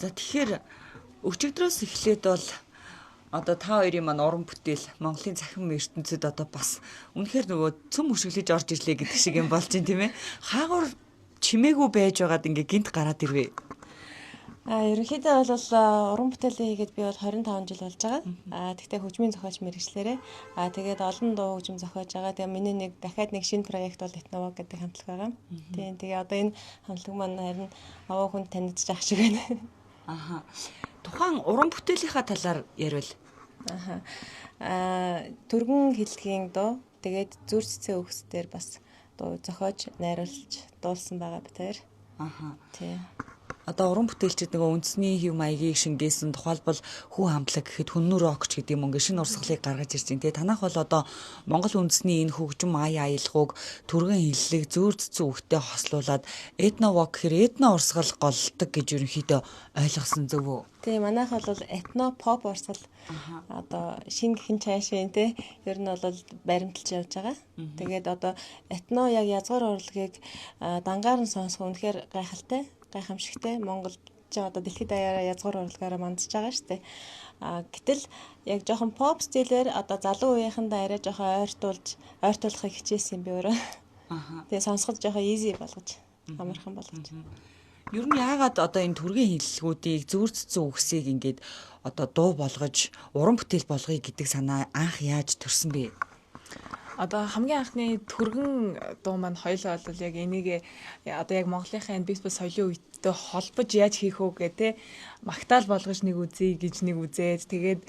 Тэгэхээр өчигдрөөс эхлээд бол одоо та хоёрын маань уран бүтээл Монголын цахим ертөнцид одоо бас үнэхээр нөгөө цөм хөшөглөж орж ирлээ гэдэг шиг юм болж байна, тийм ээ. Хаагур чимээгүй байж байгаад ингээ гинт гараад ирвэ. Ерөнхийдөө бол уран бүтээлээ хийгээд би бол 25 жил болж байгаа. Тэгтээ хөгжмийн зохиолч мэргэжлээрээ. Тэгээд олон дуу хөгжим зохиож байгаа. Тэгээ миний нэг дахиад нэг шинэ проект бол Этновог гэдэг хамтлаг байгаа. Тийм, тэгээ одоо энэ хамтлаг маань харин овоо хүнд танигдчих ах шиг байна. Аха. Тухайн уран бүтээлийнхаа талаар ярил. Аха. Түргэн хэллэгийн дуу, тэгээд зүр цэцэн өгс дээр бас дуу зохиож, найруулж дуулсан байгаа бид хоёр. Аха. Тийм. Одоо уран бүтээлчид нөгөө үндэсний хэв маягийг шингээсэн, тухайлбал хүү хамтлаг гэхэд хүннүр рокч гэдэг юм ингээ шинэ урсгалыг гаргаж ирж байна. Тэгээ танах бол одоо Монгол үндэсний энэ хөгжим ая аялгауг түргэн хэллэг зөөр цэцэн үгтэй хослуулад этновок гэхээр этно урсгал голлдог гэж ерөнхийдөө ойлгосон, зөв үү? Тийм, манайх бол этно поп урсгал одоо шинэ гхэн цаашаа тий ер нь бол баримталж явж байгаа. Тэгээд одоо этно яг язгуур урлагийг дангаар нь сонсох үнэхээр гайхалтай, гайхамшигтай. Монгол ч одоо дэлхийд даяараа язгуур урлагаараа мандж байгаа шүү дээ. Гэтэл яг жоохон поп стилээр одоо залуу үеийнхэндээ арай жоохон ойртуулахыг хичээсэн юм би өөрөө. Тэгээ сонсоход жоохон easy болгож, амархан болгож. Ер нь яагаад одоо энэ түргийн хэллэгүүдийг зөөр цэцэн үгсийг ингээд одоо дуу болгож уран бүтээл болгоё гэдэг санаа анх яаж төрсөн бэ? Одоо хамгийн анхны түргэн дуу маань хоёулаа бол яг энийг одоо яг Монголынхаа энэ бисбол соёлын үедтэй холбож яаж хийх үү гэх те магтаал болгож нэг үзье гэж нэг үзээд тэгээд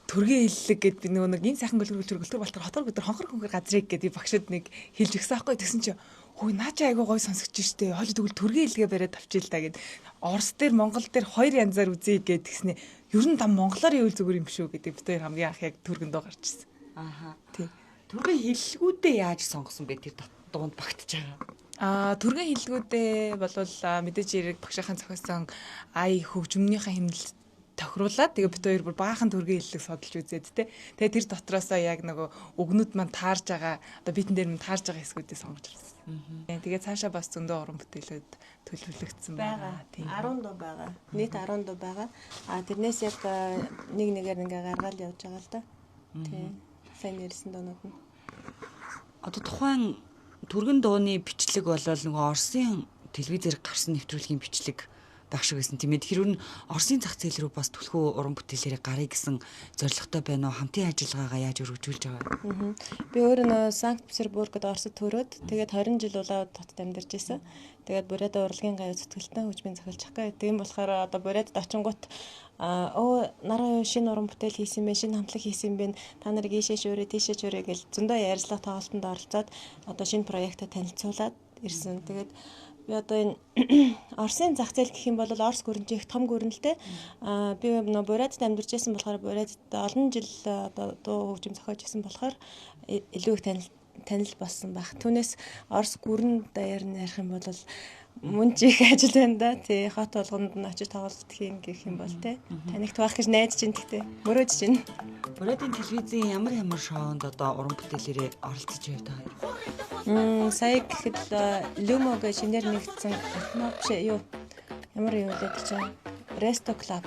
түргийн хэллэг гэд би нөгөө нэг энэ сайхан гөлгөл гөлтөр балтар хотор өдөр хонхор хөнгөр газрыг гэд би багшид нэг хэлж өгсөн аахгүй. Тэгсэн чи хөөе наа чи айгуу гой сонсогч штэ. Хойло тэгвэл түргийн хэллэгээ бариад авчил та гэд Орос дээр Монгол дээр хоёр янзаар үзье гэд тэгснэ. Ер нь дам монголоор ивэл зүгээр юм шүү гэдэг бид хоёр хамгийн анх яг түргэн дуу гарч ирсэн. Аха. Тий. Түргэн хэллэгүүдээ яаж сонгосон бэ тэр дуунд багтж байгаа? Түргэн хэллэгүүдээ болвол мэдээж хэрэг багшийнхаа зохиосон ай хөгжмөнийхөө хэмнэлт тохируулаад тэгээ бид хоёр бүр баахан түргэн хэллэг судалж үзээд те. Тэгээ тэр дотроосоо яг нөгөө үгнүүд маань таарж байгаа, одоо битэн дээр маань таарж байгаа хэсгүүдээ сонгож авсан. Тэгээ цаашаа бас зөндөө уран бүтээлүүд төлөвлөгдсөн байгаа. 10 дуу байгаа. Нийт 10 дуу байгаа. Тэрнээс яг нэг нэгээр ингээ гаргаал явж байгаа л да. Тийм. Сайн ярьсан дуунууд нь. Одоо тухайн түргэн дууны бичлэг болол нөгөө Оросын телевизээр гарсан нэвтрүүлгийн бичлэг байх шиг байсан, тийм ээ. Тэгэхээр нь Оросын зах зээл рүү бас түлхүү уран бүтээлээрээ гарыг гэсэн зорилготой байна уу? Хамтын ажиллагаагаа яаж өргөжүүлж байгаа вэ? Би өөрөө нөгөө Санкт Петербургт Оросд төрөөд тэгээд 20 жил улаан хотод амьдарч байсан. Тэгээд Бурятад урлагийн гавь зүтгэлтэн хөгжмийн зохиолч ахгүй. Тийм болохоор одоо Бурятад очингууд нараа шинэ уран бүтээл хийсэн юм бэ, шинэ хамтлаг хийсэн юм бэ, та нарыг ийшээ шөөрэй, тийшээ шөөрэй гэж зөндөө ярилцлага тоглолтод оролцоод одоо шинэ проектаа танилцуулаад ирсэн. Тэгээд би одоо энэ Оросын зах зээл гэх юм бол Орос гүрэн чи их том гүрэн л дээ. Би нөө Бурятад амьдарч байсан болохоор Бурятад олон жил одоо дуу хөгжим зохиож исэн болохоор илүү их танил болсон байх. Түүнээс Орос гүрэн даяар нь ярих юм бол мөн ч их ажил байна да. Тий, хот болгонд нь очиж тоглолт хийн гэх юм бол тий. Танигт байх гэж найдаж чинь гэхдээ мөрөөдөж чинь. Бурятын телевизийн ямар ямар шоунд одоо уран бүтээлээрээ оролцож байв та хоёр? Сая гэхэд Люмо гэж шинээр нэгдсэн этно биш юу? Ямар юу лээ тэр чинь? Resto Club,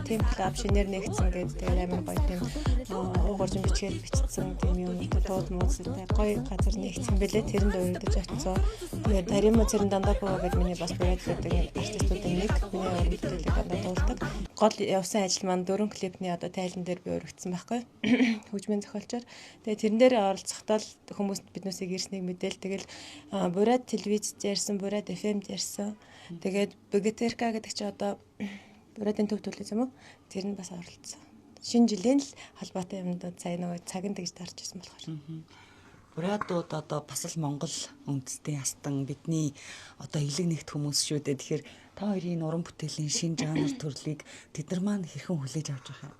Team Club шинээр нэгдсэн гэдэг тэгээд амар гоё тийм уугууржин бичгээр бичсэн тийм юм дууд муудтай гоё газар нэгдсэн бэлээ. Тэрэнд урагдаж очсон. Тэгээд Тарима Цэрэн Дандапова гэдэг миний бас Бурят гэдэг артистуудын нэг миний уран бүтээлийг дандаа дуулдаг. Гол явсан ажил маань 4 клипний одоо тайлан дээр би өргөцсөн байхгүй. Хөгжмийн зохиолчоор. Тэгээд тэрэн дээр оролцохдоо л хүмүүс биднээсийг ирснийг мэдээл. Тэгэл Бурят телевизд ярьсан, Бурят FM-д ярьсан. Тэгээд БГТРК гэдэг чи одоо Бурятын төв төлөөс юм уу? Тэр нь бас оролцсон. Шинэ жилийн л холбоотой юмнууд сая нөгөө цагийн тэгж дарж ирсэн болохоор. Бурятууд одоо бас л Монгол үндэстэн ястан бидний одоо элэг нэгт хүмүүс шүү дээ. Тэгэхээр та хоёрын уран бүтээлийн шинэ жанр төрлийг тэд нар маань хэрхэн хүлээж авч байгаа юм?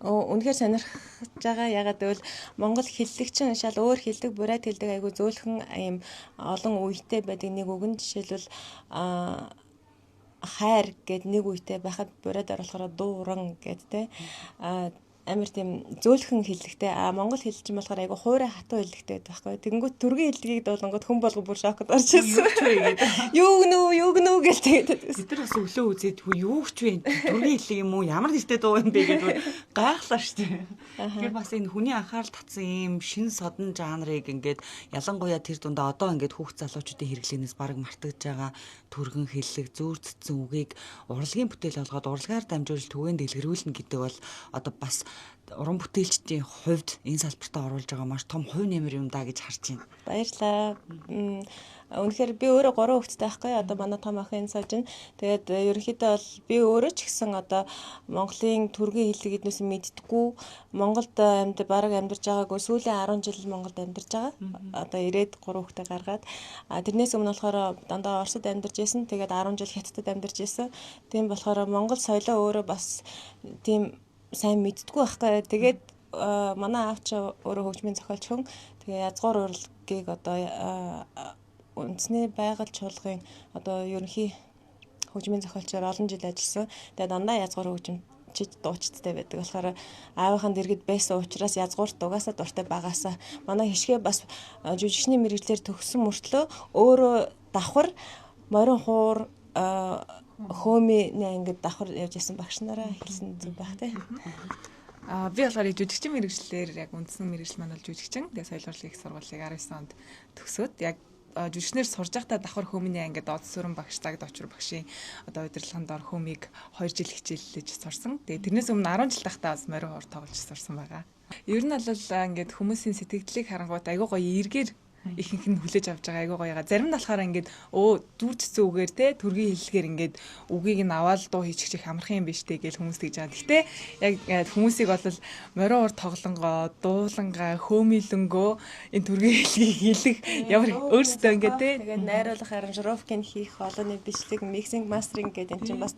Үнэхээр сонирхож байгаа. Ягаад гэвэл Монгол хэллэг чинь шал өөр хэлдэг, бурят хэлдэг айгүй зөөлхөн ийм олон үетэй байдаг нэг үг нь жишээлбэл хайр гэд нэг үетэй байхад бурятаар болохоор дууран гэд те амар тийм зөөлхөн хэллэгтэй. А монгол хэл чинь болохоор айгу хуурай хатуу хэллэгтэй байдаг байхгүй. Тэгэнгүүт төргийн хэллэгийг дуулангууд хүн болго бүр шокод орж ирсэн. Юу гэнэ үү, юу гэнэ үү гэж тэгээд байсан. Бид нар бас өглөө үзээд юу ч вэ? Төргийн хэллэг юм уу? Ямар нэртэй дуу юм бэ гэдээ гайхлаа шүү дээ. Тэгэхээр бас энэ хүний анхаарал татсан ийм шин содон жанрыг ингээд ялангуяа тэр дундаа одоо ингээд хүүхд залуучуудын хэрэглээнээс бараг мартагдж байгаа түргэн хэллэг, зүүр цэцэн үгийг урлагийн бүтээл болгоод урлагаар дамжуулж түгээн дэлгэрүүлнэ гэдэг бол одоо бас уран бүтээлчдийн хувьд энэ салбартаа оруулж байгаа маш том хувь нэмэр юм да гэж харж байна. Баярлалаа. Үнэхээр би өөрөө 3 хүүхэдтэй байхгүй. Одоо манай том охин сууж байна. Тэгээд ерөнхийдөө бол би өөрөө ч гэсэн одоо Монголын төргийн хэллэг эднээс мэддэггүй. Монголд амьд бараг амьдарч байгаагүй. Сүүлийн 10 жил Монголд амьдарч байгаа. Одоо ирээд 3 хүүхдээ гаргаад тэрнээс өмнө болохоор дандаа Оросд амьдарч исэн. Тэгээд 10 жил Хятадд амьдарч исэн. Тийм болохоор Монгол соёлоо өөрөө бас тийм сайн мэддэггүй байхгүй. Тэгээд манай аав чи өөрөө хөгжмийн зохиолч хүн. Тэгээ язгуур урлагийг одоо үндэсний байгаль чуулгын одоо ерөнхий хөгжмийн зохиолчоор олон жил ажилласан. Тэгээ дандаа язгуур хөгжимчид дуучидтай байдаг. болохоор аавынхаа дэргэд байсан учраас язгуурт угаасаа дуртай багаасаа манай хишгээ бас жүжигчний мэргэжлээр төгссөн мөртлөө өөрөө давхар морин хуур хөөмийн ангид давхар явж исэн багш нараа хэлсэн зүг байх тий. Би болохоор жүжигчин мэргэжлээр яг үндсэн мэргэжил маань бол жүжигчин. Тэгээ соёл урлагийн их сургуулийг 19 онд төгсөөд яг жүжигчнэр сурж байхдаа давхар хөөмийн ангид Од Сүрэн багш, Загд Очир багшийн одоо удирдлагын дор хөөмийг 2 жил хичээллэж сурсан. Тэгээ тэрнээс өмнө 10 жил тахтаа бас морин хуур тоглож сурсан байгаа. Ер нь бол ингээд хүмүүсийн сэтгэлдлийг харангуут айгүй гоё эргээр ихэнх нь хүлээж авч байгаа айгүй гоёга. Зарим нь болохоор ингээд өө дүр цэцэн үгээр те төргийн хэллэгээр ингээд үгийг нь аваад дуу хийчих чих амархан юм биш те гэж хүмүүс тэгж байгаа. Гэтэ яг хүмүүсийг бол морин уур тоглонгоо, дуулангаа, хөөмилөнгөө энэ төргийн хэллэгийг хэлэх ямар өөрсдөө ингээд те тэгээд найруулах аранжировкийг хийх олонний бичлэг, миксинг, мастеринг гэдэг энэ чинь бас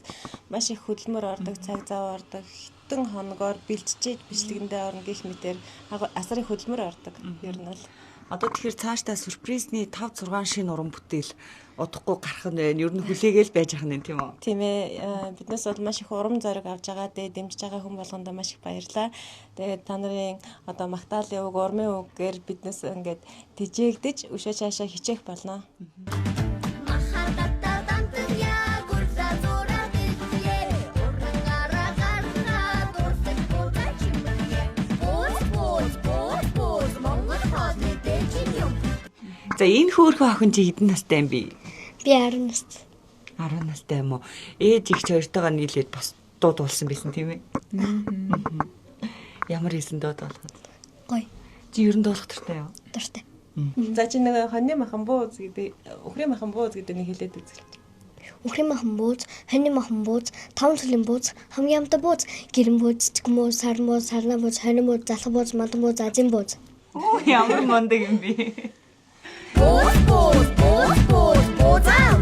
маш их хөдөлмөр ордог, цаг зав ордог хэдэн хоногоор бэлтжиж бичлэгэндээ орно гэх мэтэр асар их хөдөлмөр ордог. Ер нь бол Одоо тэгэхээр цаашдаа сюрпризний 5 6 шинэ уран бүтээл удахгүй гарах нь байна. Ер нь хүлээгээл байж байгаа нь тийм үү? Тийм ээ. Биднээс бол маш их урам зориг авч байгаа. Тэгээд дэмжиж байгаа хүн болгондоо маш их баярлалаа. Тэгээд та нарын одоо магтаалын үг, урмын үгээр биднээс ингээд тэжээгдэж өшөө цаашаа хичээх болно. За энэ хөөрхөн охин чи хэдэн настай юм бэ? Би 10 настай. 10 настай юм уу? Ээж их хоёртойгоо нийлээд бас дуу дуулсан байсан тийм ээ? Ямар хэлсэн дуу дуулахад? Гоё. Чи ер нь дуулах дуртай юу? Дуртай. За чи нэг хоньны махан бууз гэдэг, үхрийн махан бууз гэдэг нэг хэлээд үзэл. Үхрийн махан бууз, хоньны махан бууз, таван цөлийн бууз, хамгийн амтай бууз, гэрэн бууз, цэцгэн бууз, саран бууз, сарнаа бууз, хонин бууз, залах бууз, мадан бууз, азийн бууз. Оо ямар мундаг юм бэ? Бууз бууз бууз бууз буузаа.